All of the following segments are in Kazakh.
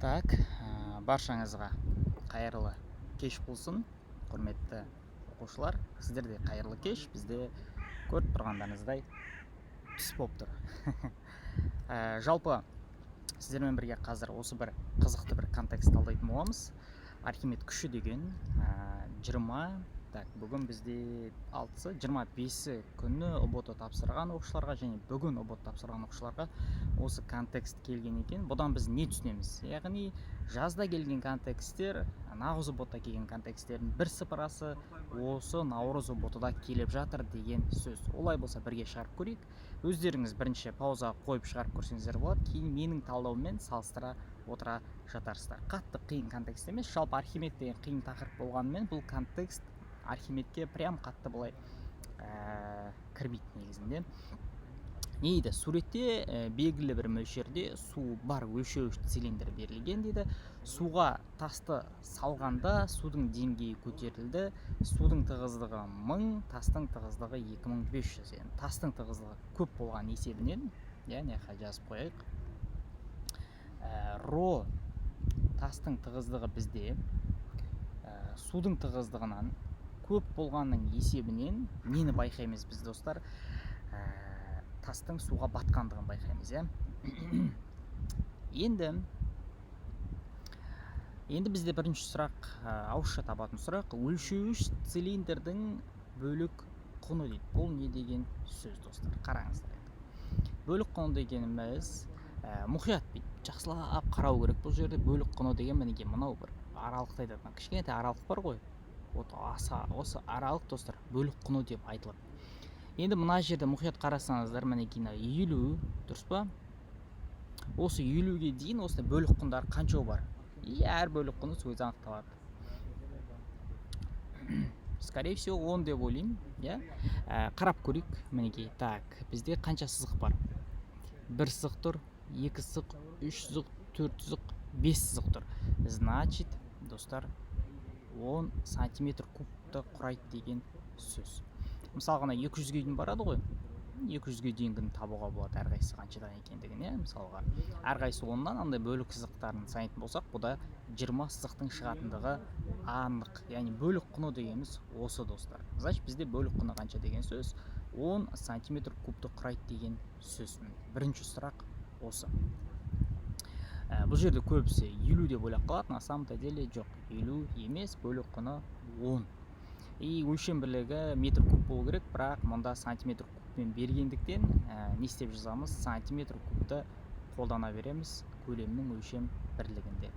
Так, баршаңызға қайырлы кеш болсын, құрметті оқушылар. Сіздерде қайырлы кеш, бізде көріп тұрғандарыңыздай түс болып тұр. Жалпы сіздермен бірге қазір осы бір қызықты бір контекст талдайтын боламыз. Архимед күші деген 20, так, бүгін бізде алтысы, 25-і күні ҰБТ тапсырған оқушыларға және бүгін ҰБТ тапсырған оқушыларға осы контекст келген екен. Бұдан біз не түсінеміз? Яғни жазда келген контексттер, наурыз ҰБТ келген контексттердің бір сыпырасы осы наурыз ҰБТ да келіп жатыр деген сөз. Олай болса, бірге шығарып көрейік. Өздеріңіз бірінші паузаға қойып шығарып көрсеңіздер болады, кейін менің талдауыммен салыстыра отыра жатарсыздар. Қатты қиын контекст емес. Жалпы Архимед деген қиын тақырып болғанымен, бұл контекст Архимедке прям қатты былай кірмейді негізінде. Не дейді? Суретте белгілі бір мөлшерде су бар өлшеуіш цилиндр берілген дейді. Суға тасты салғанда судың деңгейі көтерілді. Судың тығыздығы 1000, тастың тығыздығы 2500. Яғни тастың тығыздығы көп болған есебінен, иә, мына жаққа жазып қояйық. Ро тастың тығыздығы бізде судың тығыздығынан көп болғанның есебінен нені байқаймыз біз, достар? Тастың суға батқандығын байқаймыз, иә. Енді бізде бірінші сұрақ, ауызша табатын сұрақ: өлшеуіш цилиндрдің бөлік құны дейді. Бұл не деген сөз, достар? Қараңыздар енді. Бөлік құны дегеніміз, мұқият бүйтіп жақсылап қарау керек бұл жерде. Бөлік құны деген мінекей мынау бір аралықты айтады. Мына кішкентай аралық бар ғой, вот аса осы аралық, достар, бөлік құны деп айтылады. Енді мына жерде мұқият қарасаңыздар, мінекей мына 50, дұрыс па? Осы 50-ге дейін осындай бөлік құндар қанша бар? И әр бөлік құны сол кезде анықталады. Скорее всего, 10 деп ойлаймын, иә. Қарап көрейік. Мінекей, так, бізде қанша сызық бар? Бір сызық тұр, екі сызық, үш сызық, төрт сызық, бес сызық тұр. Значит, достар, 10 сантиметр кубты құрайды деген сөз. Мысалға, ана 200-ге дейін барады ғой, 200-ге дейінгіні табуға болады, әрқайсысы қаншадан екендігін, иә. Мысалға, әрқайсысы 10-нан андай бөлік сызықтарын санайтын болсақ, бұда 20 сызықтың шығатындығы анық. Яғни бөлік құны дегеніміз осы, достар. Значит, бізде бөлік құны қанша деген сөз? 10 сантиметр кубты құрайды деген сөз. Бірінші сұрақ осы. Бұл жерде көбісі 50 деп ойлап қалады, на самом-то деле жоқ, 50 емес, бөлік құны 10. И өлшем бірлігі метр куб болу керек, бірақ мұнда сантиметр кубпен бергендіктен, не істеп жазамыз? Сантиметр кубты қолдана береміз көлемнің өлшем бірлігінде.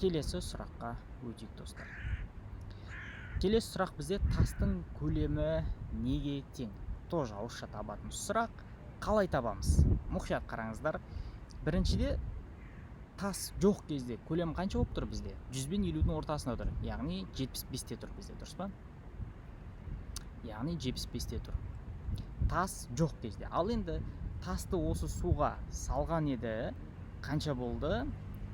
Келесі сұраққа өтейік, достар. Келесі сұрақ бізде: тастың көлемі неге тең? Тоже ауызша табатын сұрақ. Қалай табамыз? Мұқият қараңыздар. Біріншіде, тас жоқ кезде көлем қанша болып тұр бізде? 100 бен 50-дің ортасында тұр, яғни 75-те тұр бізде, дұрыс па? Яғни 75-те тұр тас жоқ кезде. Ал енді тасты осы суға салған еді, қанша болды?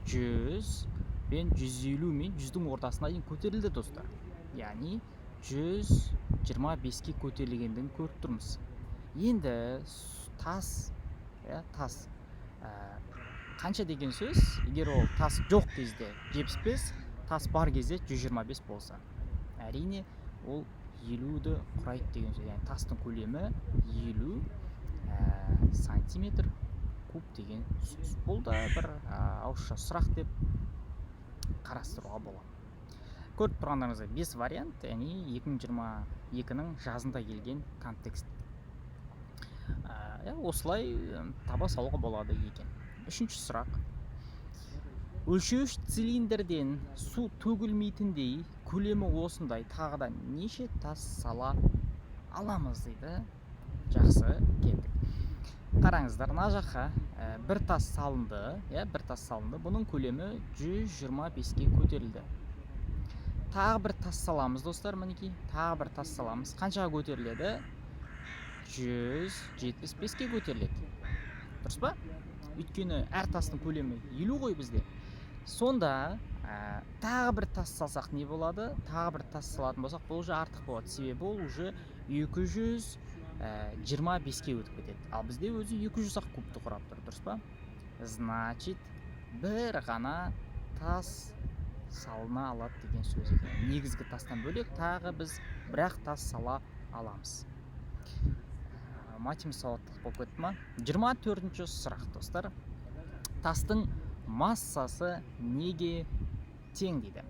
100 бен 150 мен 100-дің ортасына дейін көтерілді, достар. Яғни 125-ке көтерілгендігін көріп тұрмыз. Енді тас, иә, тас қанша деген сөз? Егер ол тас жоқ кезде 75, тас бар кезде 125 болса, әрине, ол 50-ді құрайды деген сөз. Яғни тастың көлемі 50 сантиметр куб деген сөз. Бұл да бір ауызша сұрақ деп қарастыруға болады. Көріп тұрғандарыңыздай, бес вариант, яғни 2022-нің жазында келген контекст. Иә, осылай таба салуға болады екен. Үшінші сұрақ: өлшеуіш цилиндрден су төгілмейтіндей көлемі осындай тағы да неше тас сала аламыз дейді. Жақсы, кеттік. Қараңыздар, мына жаққа бір тас салынды, иә, бір тас салынды. Бұның көлемі 125-ке көтерілді. Тағы бір тас саламыз, достар. Мінекей, тағы бір тас саламыз. Қаншаға көтеріледі? 175-ке көтеріледі, дұрыс па? Өйткені әр тастың көлемі 50 ғой бізде. Сонда тағы бір тас салсақ, не болады? Тағы бір тас салатын болсақ, бұл уже артық болады, себебі ол уже 225-ке өтіп кетеді. Ал бізде өзі 200 ақ кубты құрап тұр, дұрыс па? Значит, бір ғана тас салына алады деген сөз екен. Негізгі тастан бөлек тағы біз бірақ тас сала аламыз. Математика сауаттылық болып кетті ма? 24-ші сұрақ, достар. Тастың массасы неге тең дейді.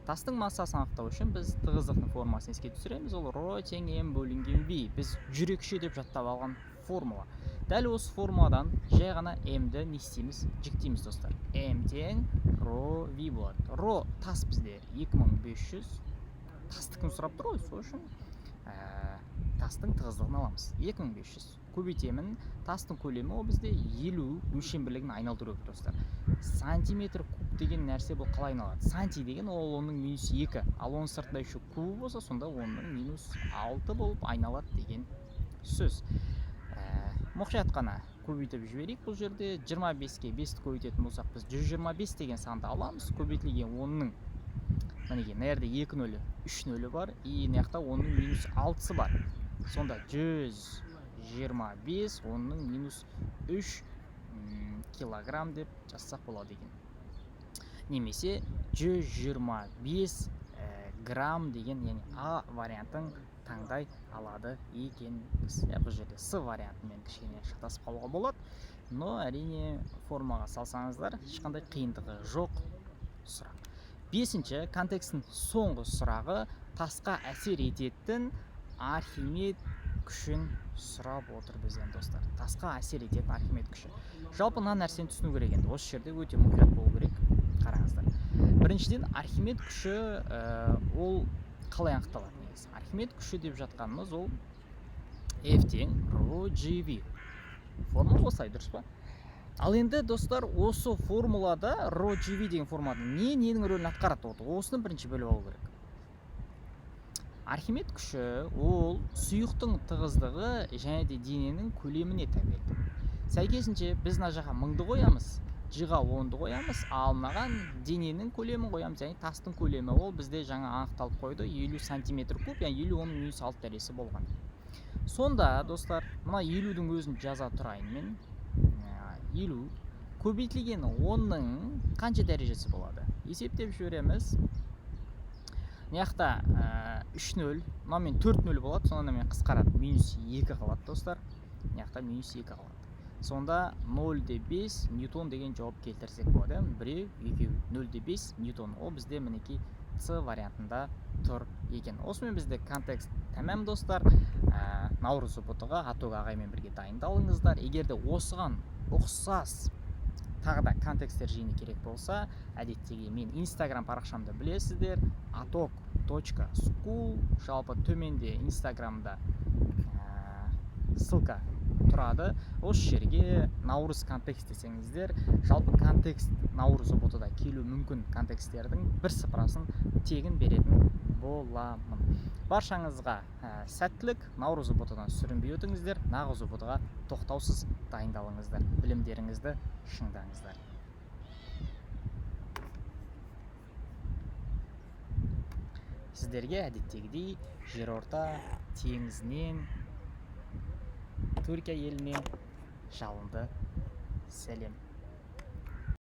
Тастың массасын анықтау үшін біз тығыздықтың формасын еске түсіреміз. Ол ро тең м бөлінген v. Біз жүрекше деп жаттап алған формула. Дәл осы формуладан жай ғана м-ді не істейміз? Жіктейміз, достар. М тең ро v болады. Ро тас бізде 2500. Тастікін сұрап тұр ғой, сол үшін тастың тығыздығын аламыз. 2500 көбейтемін. Тастың көлемі ол бізде 50 өлшем бірлігін айналдыру керек, достар. Сантиметр куб деген нәрсе бұл қалай айналады? Санти деген ол оның минус 2, ал оның сыртында еще кубы болса, сонда оның минус 6 болып айналады деген сөз. Мұқият қана көбейтіп жіберейік. Бұл жерде 25-ке 5-ті көбейтетін болсақ, біз 125 деген санды аламыз. Көбейтілген онның, мінекей, мына жерде 2 нөлі, 3 нөлі бар, и мына жақта онның минус 6-сы бар. Сонда 125 онның минус 3 килограмм деп жазсақ болады екен. Немесе 125 грамм деген, яғни А вариантын таңдай алады екенбіз. Бұл жерде С вариантымен кішкене шатасып қалуға болады, но әрине формаға салсаңыздар ешқандай қиындығы жоқ сұрақ. 5-ші контекстің соңғы сұрағы тасқа әсер ететін Архимед күшін сұрап отыр бізден, достар. Тасқа әсер ететін Архимед күші. Жалпы мына нәрсені түсіну керек енді. Осы жерде өте мұқият болу керек. Қараңыздар. Біріншіден, Архимед күші ол қалай анықталады негізі? Архимед күші деп жатқанымыз ол F тең ро G V. Формула осылай, дұрыс па? Ал енді, достар, осы формулада ро G V деген формулада ненің рөлін атқарады? Осыны бірінші біліп алу керек. Архимед күші ол сұйықтың тығыздығы және де дененің көлеміне тәуелді. Сәйкесінше біз мына жаққа 1000-ды қоямыз, G-ға 10-ды қоямыз, ал мынаған дененің көлемін қоямыз, яғни тастың көлемі ол бізде жаңа анықталып қойды, 50 сантиметр куб, яғни 50 оның минус 6 дәрежесі болған. Сонда, достар, мына 50-дің өзін жаза тұрайын мен. 50 көбейтілген 10-ның қанша дәрежесі болады? Есептеп жібереміз. Мына жақта 3 нөл, мынамен 4 нөл болады, сонда мен қысқарады, минус 2 қалады, достар. Мына жақта минус 2 қалады. Сонда 0,5 ньютон деген жауап келтірсек болады. Біреу, екеу, 0,5 ньютон. Ол бізде мінекей С вариантында тұр екен. Осымен бізде контекст тәмам, достар. Наурыз ҰБТ-ға Аток ағаймен бірге дайындалыңыздар. Егер де осыған ұқсас тағы да контексттер жиыны керек болса, әдеттегі мен Инстаграм парақшамды білесіздер, atok.school. Жалпы төменде Инстаграмда ссылка тұрады. Осы жерге наурыз контекст десеңіздер, жалпы контекст наурыз ҰБТ-да келуі мүмкін контексттердің бір сыпырасын тегін беретін боламын. Баршаңызға сәттілік, наурыз ҰБТ-дан сүрінбей өтіңіздер, нағыз ҰБТ-ға тоқтаусыз дайындалыңыздар, білімдеріңізді шыңдаңыздар. Сіздерге әдеттегідей Жерорта теңізінен, Түркия елінен жалынды сәлем.